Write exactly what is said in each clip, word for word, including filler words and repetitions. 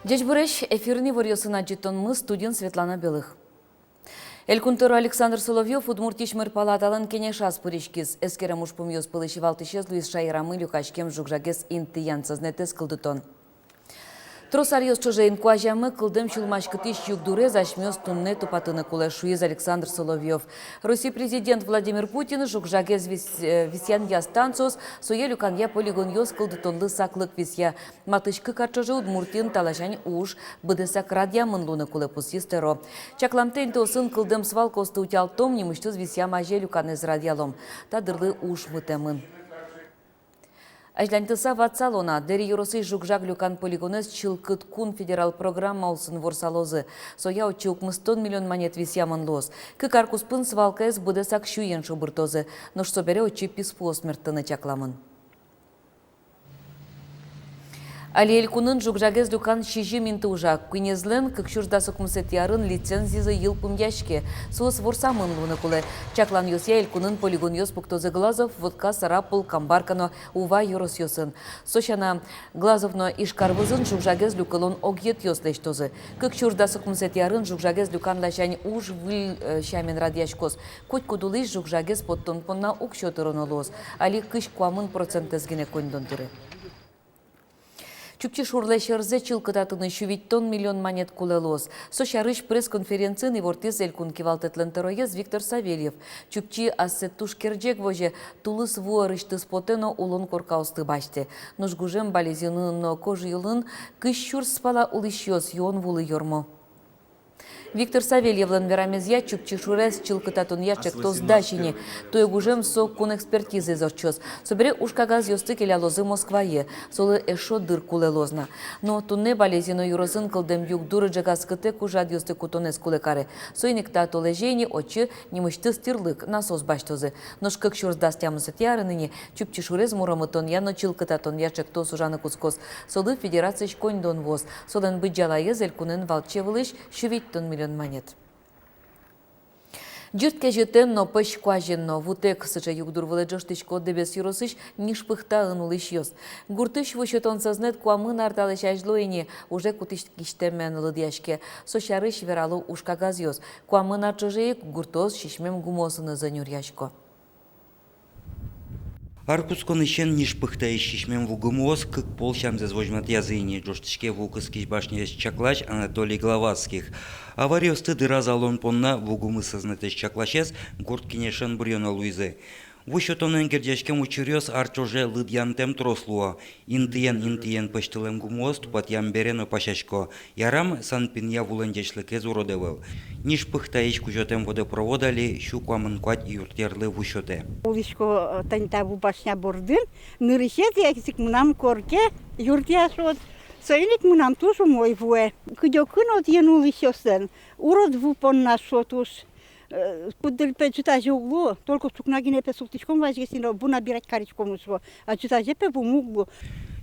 Ӟечбуресь! Эфирын иворъёсын адӟытонмы, студиын Светлана Белых. Элькун тӧро Александр Соловьёв Удмуртиысь мэр палаталэн кенешаз пыриськиз. Эскерем ужпумъёс пӧлысь валтӥсез луиз шаерамы люкаськем жуг-жагез интыян сӧзнэтэз кылдытон. Трос аръёс ӵоже инкуазямы кылдэм сюлмаськытӥсь югдурез асьмеос туннэ тупатыны кулэ, шуиз Александр Соловьёв. Россия президент Владимир Путин жуг-жагез вис-, э, висъянъя станциос, сое люканъя полигонъёс кылдытонлы саклык висъя. Матысь кык ар ӵоже Удмуртиын та ласянь уж быдэсак радъямын луыны кулэ, пусйиз тӧро. Чакламтэ интыосын кылдэм свалкаосты утялтом, нимысьтыз висъям азе люканэз радъялом. Та дырлы уж мытэмын. Азьланьтыса ватсалом на: Дэри ёросысь жуг-жаг люкан полигонэз «Чылкыт кун» федерал программа улсын ворсалозы. Соя отчы укмыстон миллион манет висъямын луоз. Кык ар куспын свалкаез быдэсак сюен шобыртозы. Нош собере отчы писпуос мерттыны чакламын. Али элькунын жуг-жагез люкан сизьым инты ужа. Куинезлэн кык сюрс дас укмысэтӥ арын лицензизы йылпумъяське. Соос ворсамын луыны кулэ. Чакланъёсъя, элькунын полигонъёс пуктозы Глазов, Вотка, Сарапул, Камбарка но Ува ёросъёсын. Со сяна, Глазов но Ижкар вӧзын жуг-жагез люкылон огъетъёс лэсьтозы. Кык сюрс дас укмысэтӥ арын жуг-жагез люкан ласянь уж выль, э, сямен радъяськоз. Котькуд улӥсь жуг-жагез поттон понна уксё тыроно луоз. Али кызь куамын процентэз гинэ коньдон тыре. Чупчи шурлэсь ӧрзэ чылкытатыны сю витьтон миллион манет кулэ луоз. Со сярысь пресс-конференциын ивортӥз элькун кивалтэтлэн тӧроез Виктор Савельев. Чупчи ассэ туж керӟег возе, тулыс ву ӧрысьтыз потэ но улон коркаосты басьтэ. Нош гужем Балезинын но Кожыйылын кызь сюрс пала улӥсьёс юон вулы ёрмо. Виктор Савельевлэн верамезъя, Чупчи шурез чылкытатонъя ӵектос дась ини. Туэ гужем со кун экспертизаез ортчоз. Собере ужкагазъёсты келялозы Москвае. Солы эшшо дыр кулэ луоз на. Но туннэ Балезино ёросын кылдэм югдур ӝегатскытэк ужрадъёсты кутонэз кулэ каре. Соин ик та толэзе ини отчы нимысьтыз тӥрлык, насос басьтозы. Нош кык сюрс дас тямысэтӥ арын ини Чупчи шурез муромытонъя но чылкытатонъя ӵектос ужаны кутскоз. Солы федерациысь коньдон вуоз. Солэн быдӟалаез элькунэн валче вылысь сю витьтон миллион манет. Ӟырт кезьытэн но, пӧсь куазен но вутэк. Сыӵе югдур вылэ ӝожтӥсько Дэбес ёросысь Нижпыхтаын улӥсьёс. Гуртысь ву сётон сӧзнэт куамын ар талэсь азьло ини уже кутӥськисьтэмен лыдъяське. Со сярысь верало ужкагазъёс. Куамын ар ӵоже ик гуртоос сисьмем гумыосынызы нюръясько. Ар кутсконысен Нижпыхтаысь сисьмем ву гумыос кык пол сямзэс возьматъязы ини, ӝожтӥське ву кыскись башняез чаклась Анатолий Главатских. Авариосты дыраз алон понна ву гумы сӧзнэтэз чакласез гурт кенешен быръёно луизы. Ву сётонэн герӟаськем учыръёс ар ӵоже лыдъянтэм трос луо. Интыен-интыен пӧсьтылэм гумыос тупатъям бере но пасясько. Ярам, санпинъя вулэн ӟечлыкез урод ӧвӧл. Нижпыхтаысь кузётэм водопровод али сю куамын куать юртъерлы ву сётэ. Улӥсько, э, тани та ву башня бордын, нырысетӥез ик мынам корке юртъя шуод. Соин ик мынам туж умой вуэ. Кыдёкын одӥг улӥсьёслэн урод ву понна шуод уж. Э, куддыръя пе ӝытазе уг лу, только ӵукна гинэ пе султӥськом вазьгес ини, ву набирать кариськом уж, а ӝытазе пе вумы уг лу.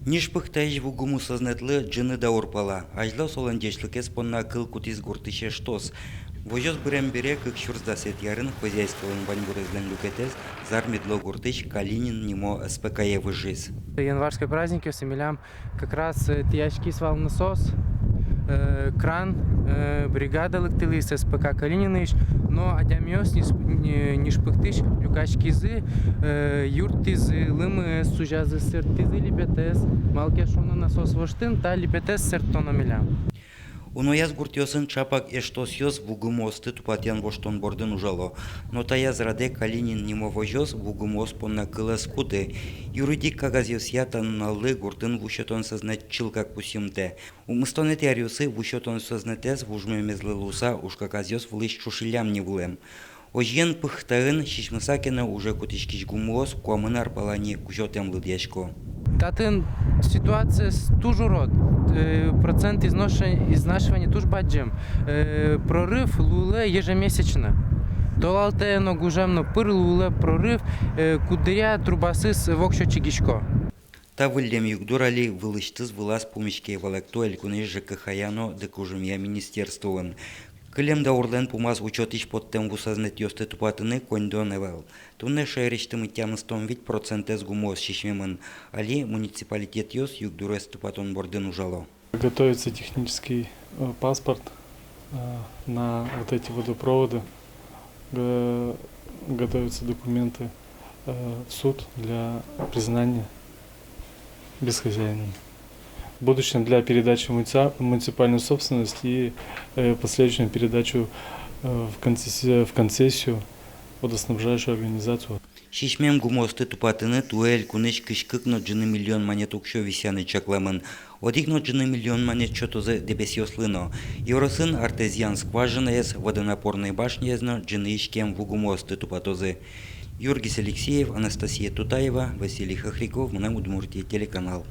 Нижпыхтаысь ву гумы сӧзнэтлы ӝыны даур пала. Азьло солэн ӟечлыкез понна кыл кутӥз гуртысь эштос. Возёс бырем бере, кык сюрс дасэтӥ арын хозяйстволэн ваньбурезлэн люкетэз Зар-Медло гуртысь Калинин нимо СПК-е выжиз. Январской праздникъёсы милям как раз, э, тӥяськиз вал насос, э, кран, э, бригада лыктылӥз СПК Калининысь, но адямиос Ниж-, Ни-, Нижпыхтысь люкаськизы, э, юрттӥзы, лымыез сузязы, сэрттӥзы липетэз, малы ке шуоно насос воштӥм, та липетэз сэрттоно милям. Унояз гуртъёсын чапак эштосъёс ву гумыосты тупатъян-воштон бордын ужало. Но таяз радэ Калинин нимо возёс ву гумыос понна кыл ӧз куты. Юридик кагазъёсъя та нуналлы гуртын ву сётон сӧзнэт чылкак пусйымтэ. Укмыстонэтӥ аръёсы ву сётон сӧзнэтэз вужмемезлы луыса ужкагазъёс вылысь ӵушиллям ни вылэм. Озьыен, Пыхтаын сисьмыса ке но уже кутӥськись гумыос куамын ар пала ни кузётэм лыдъясько. Татын ситуация с-, туж урод. Э, процент изнош-, изнашивания туж бадӟым. Э, прорыв луылэ ежемесячно. Толалтэ но, гужем но пыр луылэ прорыв, э, куддыръя трубаосыз воксё чигисько. Та выллем югдур али вылысьтыз вылаз пумиське, валэкто элькунысь ЖКХ-я но дыкужымъя министерствоын. Кылем даурлэн пумаз учётысь поттэм ву сӧзнэтъёсты тупатыны коньдон ӧвӧл. Туннэ шаерысьтымы тямыстон вить процентэз гумыос сисьмемын. Али муниципалитетъёс югдурез тупатон бордын ужало. Готовится технический э, паспорт э, на вот эти водопроводы, го- готовятся документы э, в суд для признания бесхозяинами. В будущем для передачи в муници- муниципальную собственность и э, последующую передачу э, в, концессию, в концессию водоснабжающую организацию. Сисьмем гумыосты тупатыны туэ элькунысь кызь кык но ӝыны миллион манет уксё висъяны чакламын. Одӥг но ӝыны миллион манет сётозы Дэбесъёслы но. Ёросын артезиан скважинаез, водонапорной башняез но ӝыны иськем ву гумыосты тупатозы. Юргис Алексеев, Анастасия Тутаева, Василий Хохряков, «Мынам Удмуртие» телеканал.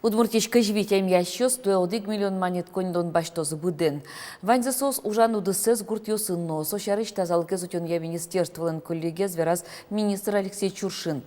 Удмуртиысь кызь вить эмъясьёс туэ одӥг миллион манет коньдон басьтозы быдэн. Ваньзы соос ужан удыссэс гуртъёсын нуо. Со сярысь тазалыкез утёнъя министерстволэн коллегияз вераз министр Алексей Чуршин.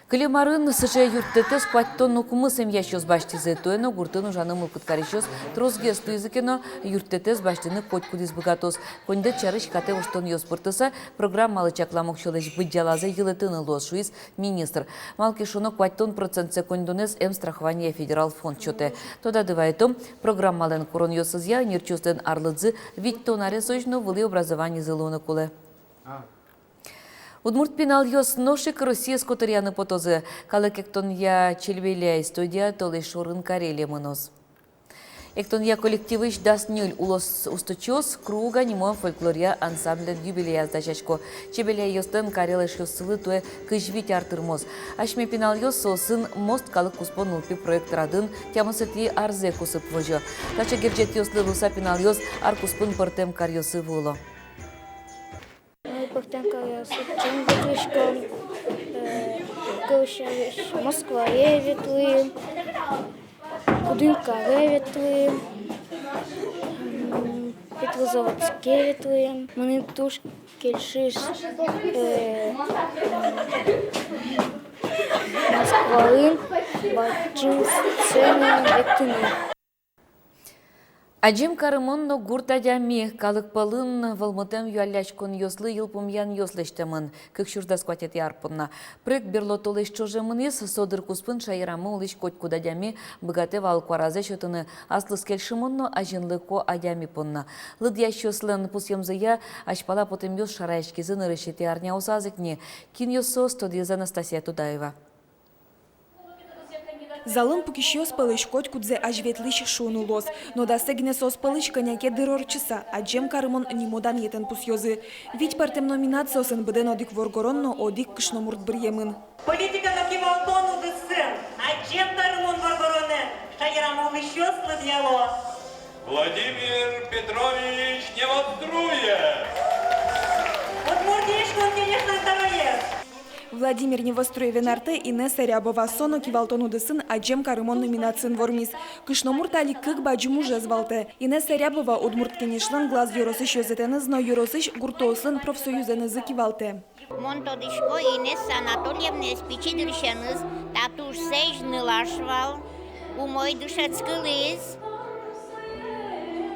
Кылем арын сыӵе юрттэтэз куатьтон укмыс эмъясьёс басьтӥзы. Туэ но гуртын ужаны мылкыд карисьёс тросгес луизы ке но, юрттэтэз басьтыны котькудӥз быгатоз. Коньдэт сярысь катэ воштонъёс пыртыса, программалы чаклам уксёлэсь быдӟалазэ йылэтыны луоз, шуиз министр. Малы ке шуоно, куатьтон процентсэ коньдонэз Эмстрахование федерал фонд сётэ. Тодады вайытом, программалэн куронъёсызъя ӧнерчиослэн арлыдзы витьтон аресозь но вылӥ образованизы луыны кулэ. Удмурт пиналъёс нош ик Россиез котыръяны потозы. Калык эктонъя «Чебеляй» студия толэзь шорын карелэ мыноз. Эктонъя коллективысь дас ньыль улос усточиос «Круга» нимо фольклоръя ансамблен юбилеяз дасясько. Чебеляйёслэн карелэсьёссылы туэ кызь вить ар тырмоз. Асьме пиналъёс соосын «Мост» калык куспо нылпи проект радын тямысэтӥ арзэ кусып возё. Таӵе герӟетъёслы луыса пиналъёс ар куспын пӧртэм каръёсы вуыло. Мон пӧртэм каръёсы ӵем ветлӥсько, э, кылсярысь, Москвае ветлӥм, Кудымкаре ветлӥм, м, Петрозаводске ветлӥм. Мыным туж кельшиз, э, Москваын бадӟым сценаын эктыны. Адӟем карымон но гурт адями — калык пӧлын вӧлмытэм юалляськонъёслы йылпумъянъёс лэсьтэмын кык сюрс дас куатетӥ ар понна. Проект берло толэзь ӵоже мынӥз. Со дыр куспын шаерамы улӥсь котькуд адями быгатэ вал куаразэ сётыны аслыз кельшымон но азинлыко адями понна. Лыдъясьёслэн пусъемзыя, азьпала потэмъёс шараяськизы нырысетӥ арняосаз ик ни. Кинъёс соос, тодӥз Анастасия Тудаева. Залын пукисьёс пӧлысь котькудзэ азьветлӥсь шуыны луоз. Но дасэ гинэ соос пӧлысь кӧня ке дыр ортчыса, «Адӟем карымон» нимо данъетэн пусъёзы. Вить пӧртэм номинациосын быдэн одӥг воргорон но одӥг кышномурт быръемын. Политика но кивалтон удысын «Адӟем карымон» воргоронэн шаерамы улӥсьёс лыдъяло. Владимир Петрович Невоструев. Удмуртиысь Кун Кенешлэн тӧроез. Владимир Невоструевен артэ Инесса Рябова. Со но кивалтон удысын «Адӟем карымон» номинациын вормиз. Кышномурт али кык бадӟым ужез валтэ. Инесса Рябова Удмурт Кенешлэн Глаз ёросысь ёзэтэныз но ёросысь гуртоослэн профсоюзэнызы кивалтэ. Мон тодӥсько Инесса Анатольевнаез пичи дырысеныз. Та туж сэзь нылаш вал, умой дышетскылӥз.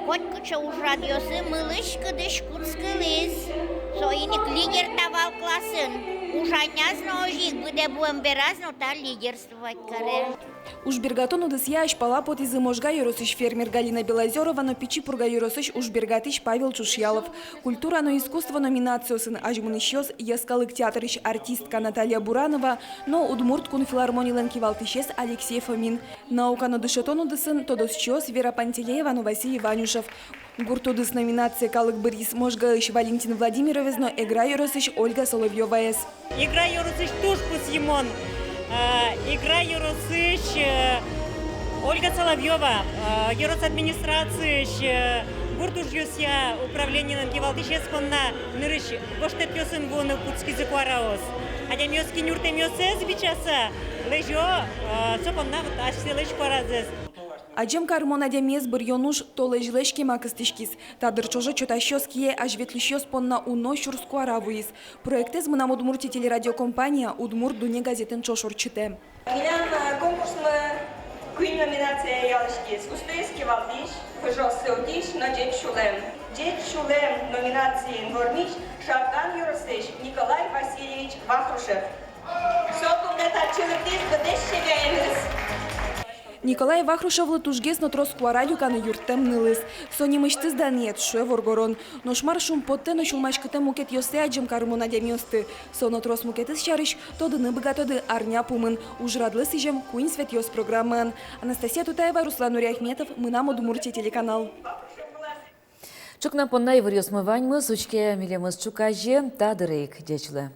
Котькыӵе ужрадъёсы мылысь-кыдысь кутскылӥз. Соин ик лидер та вал классын. Ужаняз но озьы ик, быдэ вуэм бераз но та лидерствовать каре. Ужбергатон удысъя азьпала потӥзы Можга ёросысь фермер Галина Белозёрова но Пичи Пурга ёросысь ужбергатӥсь Павел Чушъялов. Культура но искусство номинациосын азьмынӥсьёс — Йӧскалык театрысь артистка Наталья Буранова но Удмурт кун филармонилэн кивалтӥсез Алексей Фомин. Наука но дышетон удысын тодосчиос Вера Пантелеева но Василий Ванюшев. «Гурт удыс» номинацие калык быръиз Можгаысь Валентин Владимировез но Эгра ёросысь Ольга Соловьёваез. Эгра ёросысь туж пусйымон, э, Эгра ёросысь, э, Ольга Соловьёва, э, ёрос администрациысь, э, гурт ужъёсъя управлениелэн кивалтӥсез понна нырысь гожтэтъёсын вуыны кутскизы куараос. Адямиос кин юрттэмъёссэс бичаса лэзё, э, со понна вот асьсэлэсь куаразэс. «Адӟем карымон» адямиез быръён уж толэзьлэсь кема кыстӥськиз. Та дыр ӵоже чотасьёс кие азьветлӥсьёс понна уно сюрс куара вуиз. Проектэз «Мынам Удмуртие» телерадиокомпания «Удмурт дунне» газетэн ӵош ортчытэ. Милям, э, конкурсмы куинь номинацие ялӥськиз: устоез кивалтӥсь, выжыоссы утись но ӟеч сюлэм. Ӟеч сюлэм номинациын вормись Шаркан ёросысь Николай Васильевич Вахрушев. Со туннэ татчы лыктӥз быдэс семьяеныз. Николай Вахрушевлы тужгес но трос куара люканы юрттэм нылыз. Со нимысьтыз данъет, шуэ воргорон. Нош мар шумпоттэ но сюлмаськытэ мукетъёслы адӟем карымон адямиосты? Со но трос мукетыз сярысь тодыны быгатоды арня пумын ужрадлы сӥзем «Куинь светъёс» программаын. Анастасия Тутаева, Руслан Нуриахметов, «Мынам Удмуртие» телеканал. Ӵукна понна иворъёсмы ваньмыз. Учке милемыз ӵуказе та дыре ик. Ӟеч улэ.